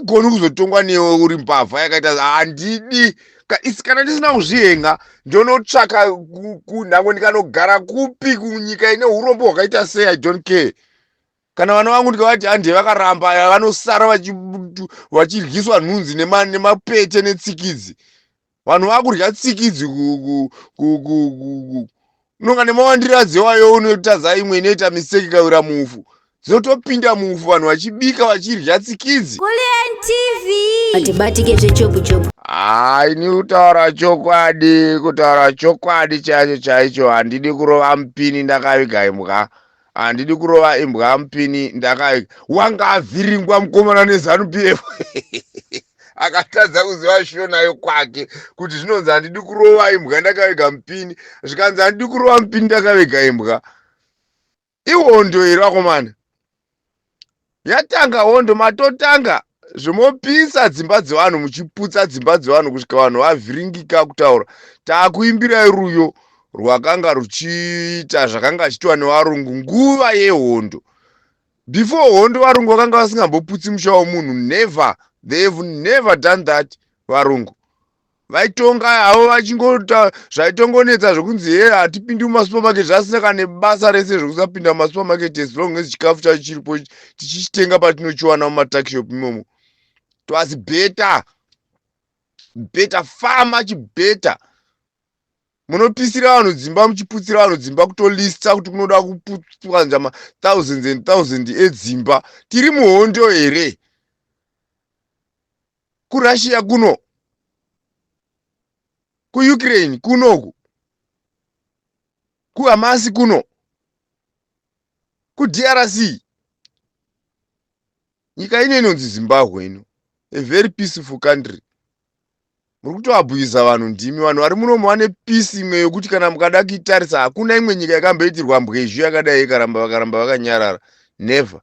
Handigoni kuzotongwa newe uri mbavha yakaita. Handidi isi kana ndisina kuzvihenga, ndonotsvaka kunhango, ndikanogara kupi, kunyika ine urombo hwakaita sei, I don't care. Kana vana vangu ndikavati hande, vakaramba, vanosara vachidyiswa nhunzi nemapete netsikidzi. Vanhu vakurya tsikidzi unonga nemawandiro adzewayo. Unotaza imwe inoita mistake ikawira mufu, dzinotopinda mufu, vanhu vachibika vachirya tsikidzi. Kulian TV. Atibatike zvechopu chopu. Hai, ni kutaura chokwadi, kutaura chokwadi chaicho chaicho, handidi kurova mupini ndakaviga imbwa. Handidi kurova imbwa mupini ndakaviga. Wanga avhiringwa mukomana neZANU PF, akatadza kuziva shonayo kwake kuti zvinonzi handidi kurova imbwa ndakaviga mupini, zvikanzi handidi kurova mupini ndakaviga imbwa. Ihondo here, vakomana? Yatanga hondo, matotanga zvimopisa dzimba dzevanhu, muchiputsa dzimba dzevanhu kusvika vanhu vavhiringika kutaura. Taakuimbirai ruyo rwakanga ruchiita zvakanga zvichiitwa nevarungu nguva yehondo. Before hondo, varungu vakanga vasingamboputsi musha womunhu. Never, they have never done that. Varungu vaitonga havo vachingota zvaitongonetsa zvokunzi he, hatipindi mumasupermarket, zvasina kana nebasa rese zvokusapinda mumasupermarket, as long as chikafu chacho chiripo, tichichitenga patinochiwana mumatuckshop imomo. It was better, better, far much better. Munopisira vanhu dzimba, muchiputsira vanhu dzimba, kutolista kuti kunoda kuputswa mathousands and thousands edzimba. Tiri muhondo here? KuRussia kuno, kuUkraine kunoku, kuHamas kuno, kuDRC? Nyika ino inonzi Zimbabwe ino, a very peaceful country. Muri kutoabhuyisa vanhu. Ndimi vanhu vari munomu vane peace imwe yokuti kana mukada kuitarisa, hakuna imwe nyika yakamboitirwa mbwezhu yakadai ikaramba, vakaramba vakanyarara. Never.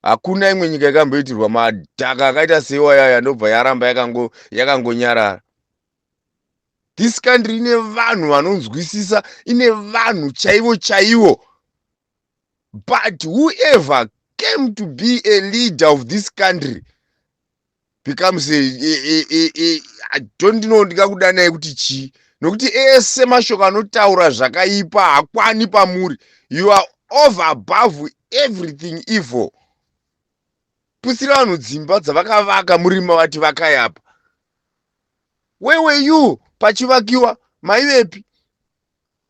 Hakuna imwe nyika yakamboitirwa madhaka akaita seiwayaya ndobva yaramba yakangonyarara. This country ine vanhu vanonzwisisa, ine vanhu chaivo chaivo, but whoever came to be a leader of this country becomes a, I don't know ndingakudanai kuti chii, nokuti ese mashoko anotaura zvakaipa hakwani pamuri. You are over above everything evil. Putsira vanhu dzimba dzavakavaka murima, vati vakayapa. Where were you pachivakiwa? Maivepi?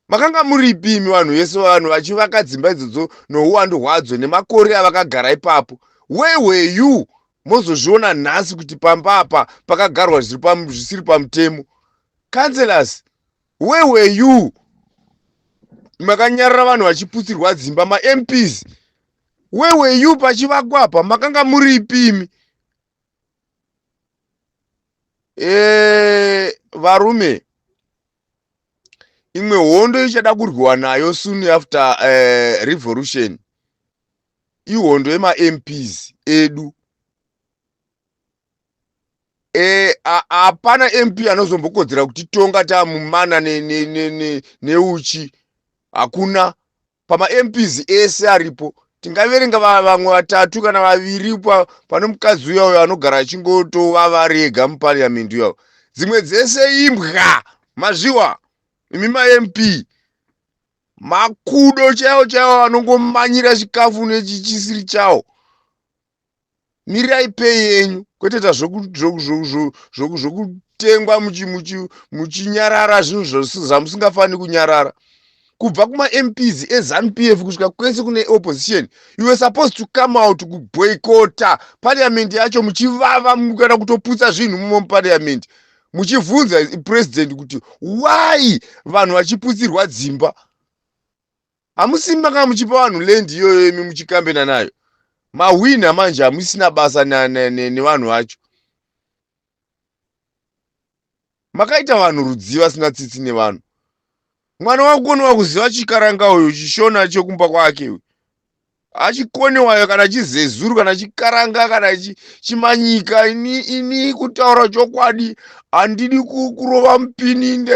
Makanga muripi imi vanhu vese, vanhu vachivaka dzimba idzodzo nouwandu hwadzo nemakore avakagara ipapo? Where were you? Mozozviona nhasi kuti pamba apa pakagarwa zvisiri pamutemo. Councillors, where were you? Makanyarara vanhu vachiputsirwa dzimba. MaMPs, where were you pachivakwa apa? Makanga muripi imi? Varume, imwe hondo ichada kurwiwa nayo soon after revolution ihondo yemaMPs edu. Hapana MP anozombokodzera kutitonga tamumana neuchi. Hakuna. PamaMPs ese aripo, tingaverenga vamwe vatatu kana vaviri. Pane mukadzi uya uyo anogara achingotovava ari ega muparliament uya. Dzimwe dzese imbwa. Mazviwa imi maMP, makudo chaiwo chaiwo anongomanyira chikafu nechisiri chawo. Mirirai pei yenyu, kwete ta zvokutengwa muchinyarara zvinhu zvamusingafaniri kunyarara. Kubva kumaMPs eZANU PF kusvika kwese kune opposition, you were supposed to come out kuboycota parliament yacho, muchivava kana kutoputsa zvinhu mumo muparliament, muchibvunza president kuti why vanhu vachiputsirwa dzimba. Hamusi manga muchipa vanhu land iyoyo imi muchikambena nayo? Mahwina manje, hamusina basa nevanhu vacho. Makaita vanhu rudzi vasina tsitsi nevanhu. Mwana wakukoniwa kuziva chikaranga uyu, chishona chekumba kwake uyu achikonewayo, kana chizezuru, kana chikaranga, kana chimanyika. Ini kutaura chokwadi, handidi kurova mupini,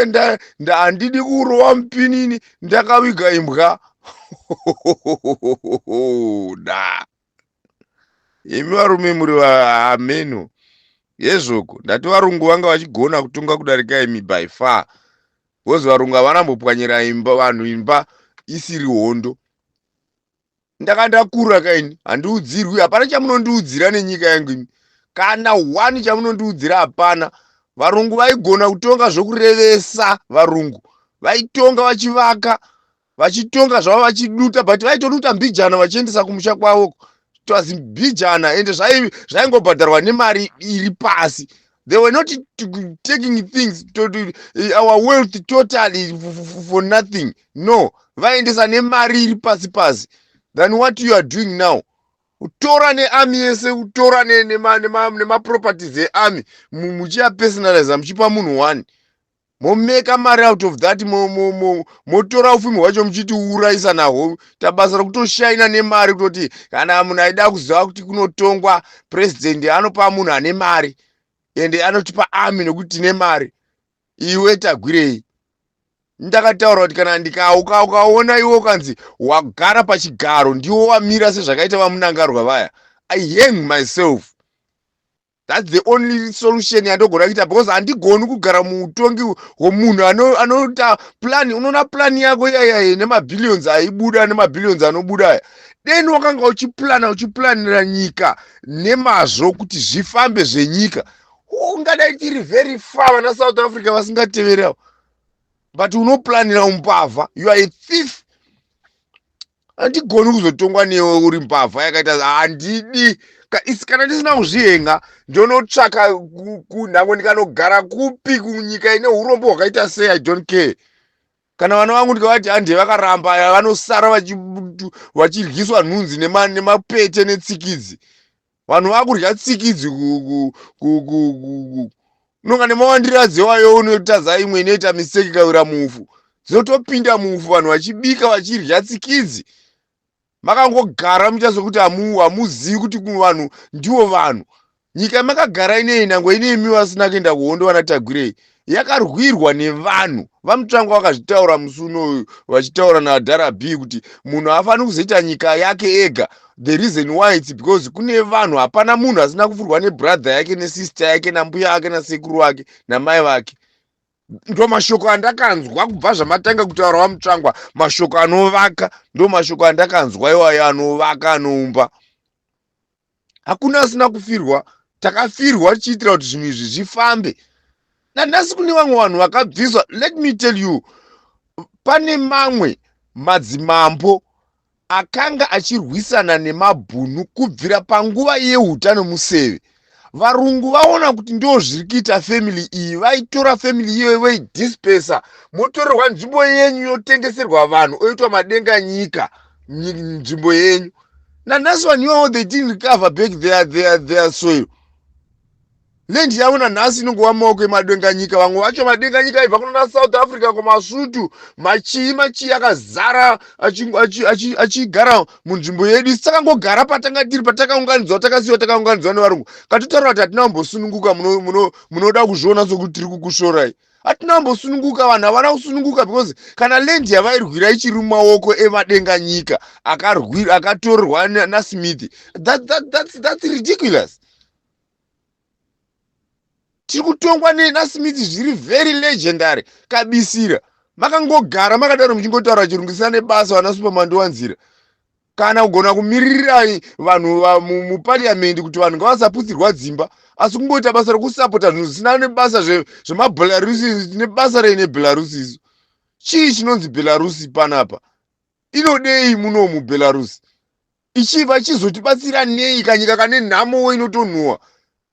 handidi kurova mupini ndakaviga imbwa. Da. Imi varume muri hameno yezvoko. Ndati varungu vanga vachigona kutonga kudarika imi by far, because varungu havana mbopwanyira imba vanhu imba isiri hondo. Ndakandakura kaini, handiudzirwi, hapana chamunondiudzira nenyika yangu imi, kana one chamunondiudzira hapana. Varungu vaigona kutonga zvokurevesa. Varungu vaitonga vachivaka, vachitonga zvavo, vachiduta, but vaitoduta mbijana vachiendesa kumusha kwavo. Twazi mbijana, ende zvaingobhadharwa nemari iri pasi. They were not taking things to our wealth totally for nothing, no. Vaendesa nemari iri pasi pasi than what you are doing now, kutora nearmy yese, kutora nemaproperties earmy, muchiapersonaliza, muchipa munhu one, momeka mari out of that, motora ufumi hwacho muchitiurayisa nahwo. Tabasa rekutoshaina nemari, kutoti kana munhu aida kuziva kuti kunotongwa, purezidendi anopa munhu ane mari, ende anotipa army nekuti tine mari. Iwe Tagwirei, ndakataura kuti kana ukaona iwe ukanzi wagara pachigaro, ndiwo wamira sezvakaita vaMnangagwa vaya, I hang myself. That's the only solution yandogona kuita, because handigoni kugara muutongi hwomunhu anoita plan. Unoona plan yako iyaya nemabillions aibuda, nemabillions anobuda aya, deni wakanga uchiplana, uchiplanira nyika nemazvo kuti zvifambe zvenyika, ungadai tiri very far, vana South Africa vasingateverawo. But unoplanira umbavha, you are a thief. Handigoni kuzotongwa newe uri mbavha yakaita, handidi. Kana ndisina kuzvihenga, ndonotsvaka kunhango, ndikanogara kupi, kunyika ine urombo hwakaita sei, I don't care. Kana vana vangu ndikavati hande, vakaramba, vanosara vachiryiswa nhunzi nemapete netsikidzi. Vanhu vakurya tsikidzi, unonga nemawandiro adzewayo, unotadza imwe inoita mistake ikawira mufu, dzinotopinda mufu, vanhu vachibika vachirya tsikidzi. Makangogara muita sekuti hamuzivi kuti vanhu ndivo vanhu. Nyika yamakagara inei, nangwe inemi vasina kuenda kuhondo, vana Tagwirei, yakarwirwa nevanhu. VaMutsvangwa vakazvitaura musi unoyu vachitaura nadhara b kuti munhu haafaniri kuzoita nyika yake ega. The reason why, it's because kune vanhu, hapana munhu asina kupfurwa nebrother yake, nesister yake, nambuya ake, nasekuru wake, namai vake. Ndo mashoko andakanzwa kubva zvamatanga kutaura, vaMutsvangwa, mashoko anovaka. Ndo mashoko andakanzwa iwayo, anovaka, anoumba. Hakuna asina kufirwa. Takafirwa tichiitira kuti zvinhu izvi zvifambe. Nanhasi kune vamwe vanhu vakabviswa. Let me tell you, pane mamwe madzimambo akanga achirwisana nemabhunu kubvira panguva yeuta nomuseve. Varungu vaona kuti ndo zviri kuita family iyi, vaitora family iyoyo voidispersa, motorerwa nzvimbo yenyu, yotengeserwa vanhu, oitwa madenga nyika nzvimbo yenyu. Nanhasi vanhu ivavo, they didn't recover back their soil, land yavo. Nanhasi inongova maoko emadenga nyika. Vamwe vacho madenga nyika aibva kunana South Africa, kuMasutu, machii machii akazara achigara munzvimbo yedu. Isi takangogara patanga tiri, patakaunganidzwa, takasiyiwa takaunganidzwa nevarungu. Katotaura kuti hatina kumbosununguka. Munoda kuzviona sokuti tiri kukushorai. Hatina kumbosununguka, vanhu havana kusununguka, because kana land yavairwira ichiri mumaoko emadenga nyika akatorerwa naSmith. That's ridiculous. Tiri kutongwa naSmith zviri very legendary kabisira. Makangogara makadaro muchingotaura chirungu isina nebasa, vana Supermandowanzira, kana kugona kumiririra vanhu muparliament kuti vanhu ngavasaputsirwa dzimba, asi kungoita basa rekusapota zvinhu zvisina nebasa zvemaBelarusi. Nebasa rei neBelarusi isu? Chii chinonzi Belarusi panapa? Inodei muno muBelarusi? Ichibva chizotibatsira nei? Kanyika kane nhamowo inotonhuhwa.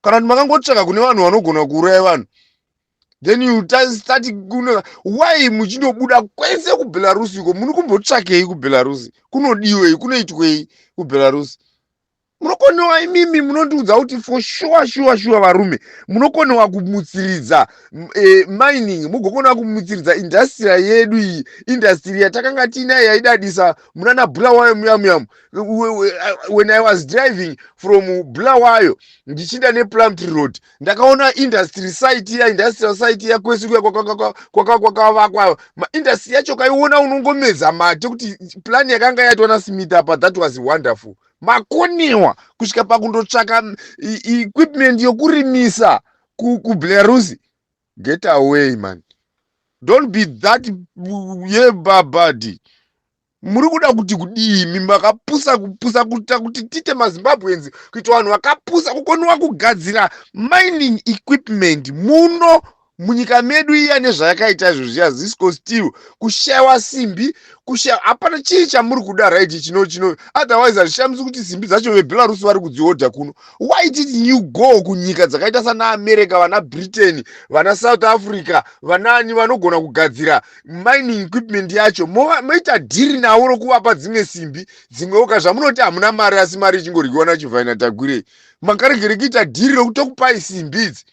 Kana kuti makangotsvaka kune vanhu vanogona kuuraya vanhu, then you start kuna why muchindobuda kwese kuBelarusi iko? Muri kumbotsvakei kuBelarusi? Kunodiwei? Kunoitwei kuBelarusi? Munokonewa imimi, munondiudza kuti for sure, sure, sure, varume, munokonewa kumutsiridza mining, mugokonewa kumutsiridza industry yedu iyi, industry yatakanga tiinayo yaidadisa munana Bulawayo muya muyamu. When I was driving from Bulawayo ndichinda nePlumtree Road, ndakaona industry site ya industrial site yakwese kuya kwakavakwa maindustry yacho. Kaiona unongomedza mate kuti plan yakanga yaitwa naSmith apa, that was wonderful. Makoniwa kusvika pakundotsvaka equipment yokurimisa kuBelarus. Get away, man. Don't be that yebabadi. Muri kuda kuti kudii? Imi makapusa, kupusa kuita kuti tiite maZimbabweans kuita vanhu vakapusa, kukoniwa kugadzira mining equipment muno munyika medu iya nezvayakaita izvo zviya. Zisco Steel, kushayiwa simbi, kushaya, hapana chii chamuri kuda, right? Chino chino otherwise hazvishamisi kuti simbi dzacho veBelarus vari kudziodha kuno. Why did you go kunyika dzakaita sana America, vana Britain, vana South Africa, vanani vanogona kugadzira mining equipment yacho, moita dhiri navo rokuvapa dzimwe simbi dzimwewo? Zvamunoti hamuna mari, asi mari ichingoryiwa naChivhaina Tagwirei. Makaregere kuita dhiri rokutokupai simbi idzi,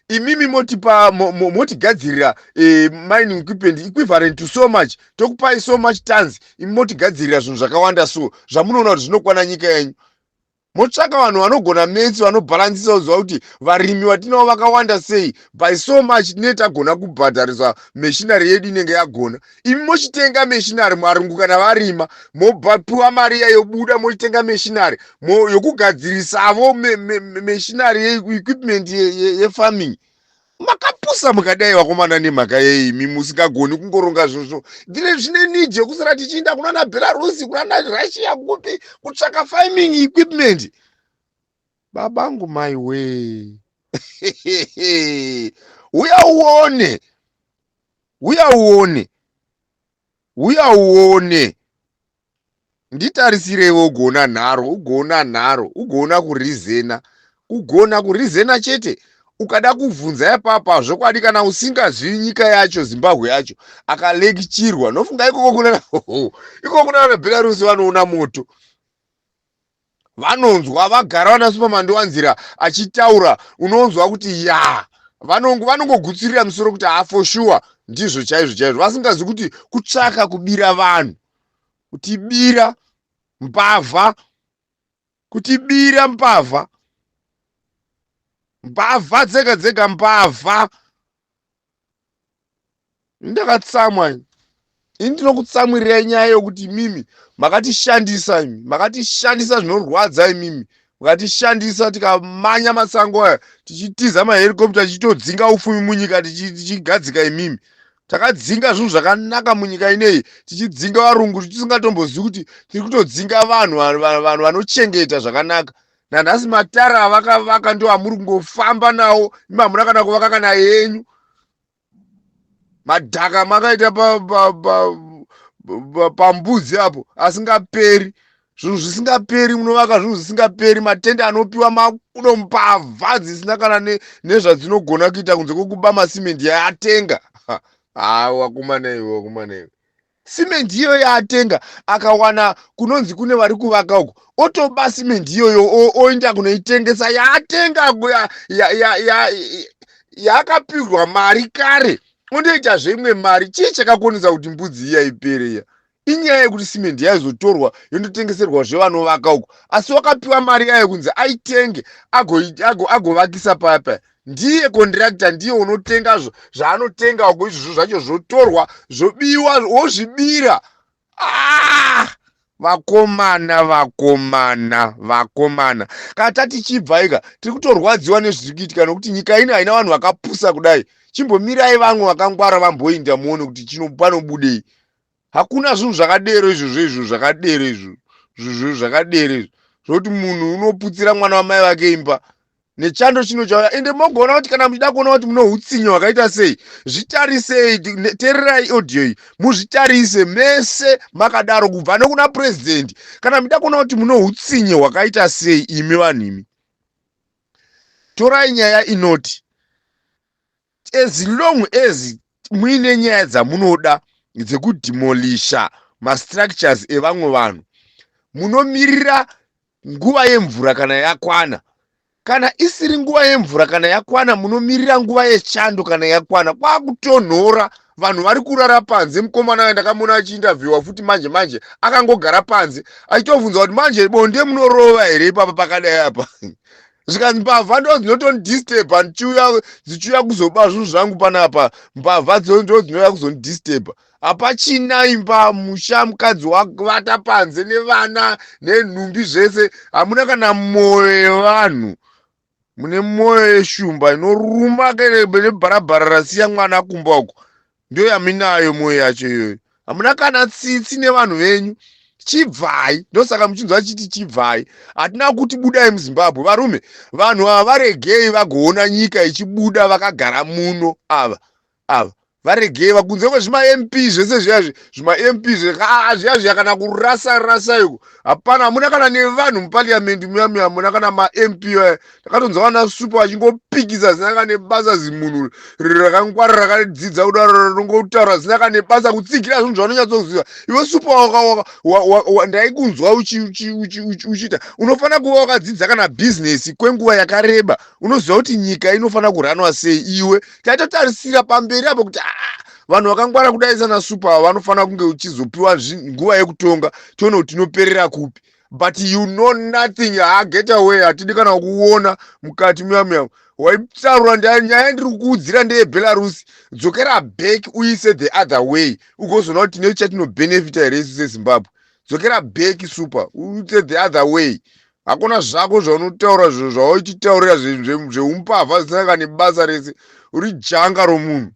imimi motipa, motigadzirira mining equipment equivalent to so much, tokupai so much tons, imi motigadzirira zvinhu zvakawanda, so zvamunoona kuti zvinokwana nyika yenyu. Motsvaka vanhu vanogona maths, vanobhalansisa, kuziva kuti varimi vatinavo vakawanda sei, by so much tinee tagona kubhadharisa machinery yedu inenge yagona. Imi mochitenga machinery, varungu kana varima, mopiwa mari iya yobuda, mochitenga machinery yokugadzirisavo machinery, equipment yefarming. Makapusa mukadai, vakomana, nemhaka yei imi musingagoni kungoronga zvinhu? Ndine zvine need yekusara tichiinda kunana Belarus, kunana Russia, kupi, kutsvaka farming equipment? Babangu, maiwe, uya uone, uya uone, uya uone. Nditarisireiwo, ugoona nharo, ugoona nharo, ugoona kurizena, kugona kurizena chete. Ukada kubvunza ipapa zvokwadi, kana usingazivi nyika yacho, Zimbabwe yacho, akalekchirwa, nofunga ikoko kunana, ikoko kunana Belarus vanoona moto, vanonzwa vagara vana Supamandiwanzira achitaura, unonzwa kuti ya, vanongogutsirira musoro kuti ha, for sure, ndizvo chaizvo chaizvo, vasingazivi kuti kutsvaka kubira vanhu, kutibira, mbavha, kutibira, mbavha, mbavha dzega dzega, mbavha. Ndakatsamwa ini, ndinokutsamwirirai nyaya yokuti imimi makatishandisa, imi makatishandisa zvinorwadza, imimi makatishandisa tikamanya masango aya tichitiza mahelicopter, tichitodzinga upfumi munyika, tichigadzika imimi. Takadzinga zvinhu zvakanaka munyika ineyi, tichidzinga varungu, tisingatombozivi kuti tiri kutodzinga vanhu, vanhu vanochengeta zvakanaka. Nanhasi matara avakavaka ndo amuri kungofamba nawo. Imi hamuna kana kuvaka kana yenyu. Madhaka makaita pambudzi apo asingaperi, zvinhu zvisingaperi, munovaka zvinhu zvisingaperi, matende anopiwa makudo, mbavha dzisina kana nezvadzinogona kuita kunze kwekuba masimendi yaatenga. Ha, wakumana iwe, wakumana iwe. Simendi iyoyo yaatenga, akawana kunonzi kune vari kuvaka uko, otoba simendi iyoyo, oenda kunoitengesa yaatenga, yaakapirwa mari kare, ondoitazve imwe mari. Chii chakakonesa kuti mbudzi iya ipere? Iya inyaya yekuti simendi yaizotorwa yondotengeserwazve vanovaka uko, asi wakapiwa mari yayo kunzi aitenge agovakisa paya paya. Ndiye contractor, ndiye unotenga zvaanotenga uko, izvozvo zvacho zvotorwa, zvobiwa, wozvibira. Ah! Vakomana, vakomana, vakomana, kana tatichibva ika, tiri kutorwadziwa nezviri kuitika, nokuti nyika ino haina vanhu vakapusa kudai. Chimbomirai vamwe vakangwara vamboinda, muone kuti panobudei. Hakuna zvinhu zvakadero izvozvo, izvo zvakadero, izvo zvozvo zvakadero izvo, zvokuti munhu unoputsira mwana wamai vake imba nechando chino chauya. Ende mogoona kuti kana muchida kuona kuti muno utsinye hwakaita sei, zvitarisei, teererai audio iyi, muzvitarise mese makadaro, kubva nekuna purezidendi. Kana muchida kuona kuti muno utsinye hwakaita sei, imi vanhu imi, torai nyaya inoti as long as muine nyaya dzamunoda dzekudemolisha mastructures evamwe vanhu, munomirira nguva yemvura kana yakwana. Kana isiri nguva yemvura, kana yakwana, munomirira nguva yechando kana yakwana, kwakutonhora, vanhu vari kurara panze. Mukomana uyo ndakamuona achiinterviewa futi manje manje, akangogara panze, achitobvunza kuti manje bonde munorova here ipapa pakadai apa? Zvikanzi mbavha ndo dzinotondisturba, ndichiuya, dzichiuya kuzoba zvinhu zvangu panapa, mbavha ndo dzinouya kuzondisturba. Hapachina imba, musha, mukadzi wavata panze nevana nenhumbi zvese. Hamuna kana mwoyo yevanhu, mune mwoyo yeshumba inoruma nebharabhara rasiya mwana kumba uko. Ndo yaminayo mwoyo yacho iyoyo. Hamuna kana tsitsi nevanhu venyu. Chibvai, ndosaka muchinzwa chiti chibvai. Hatina kuti budai muZimbabwe, varume. Vanhu ava varegei vagoona nyika ichibuda vakagara muno. Ava varegei vakunze kwezvima MP zvese zviyazvi, zvima MP zviya zviya, kana kurasa rasa iko hapana. Hamuna kana nevanhu mupariamendi muya muya, hamuna kana ma MP. Takatonzwa vana Super vachingopikisa zina kana nebasa. Zimunhu rakangwara, rakadzidza kudaro, rinongotaura zina kana nebasa, kutsigira zvinhu zvaunonyatsoziva iwe. Super, ndaikunzwa uchiita, unofanira kuva wakadzidza kana bhizinesi kwenguva yakareba, unoziva kuti nyika inofanira kuranwa sei. Iwe taitotarisira pamberi apo kuti ah, vanhu vakangwara kudai sana Super vanofanira kunge uchizopiwa nguva yekutonga, tione kuti tinoperera kupi. But you know nothing. Ha, get away, hatidi kana kuona mukati muya muya waitaura. Nyaya ndiri kukuudzira ndeyeBelarus. Dzokera back, uise the other way, ugozoona kuti tine chatinobhenefita here isu seZimbabwe. Dzokera back, Super, uite the other way. Hakuna zvako zvaunotaura, zvauchitaurira zveumbavha zvisina kana nebasa rese. Uri janga romunhu.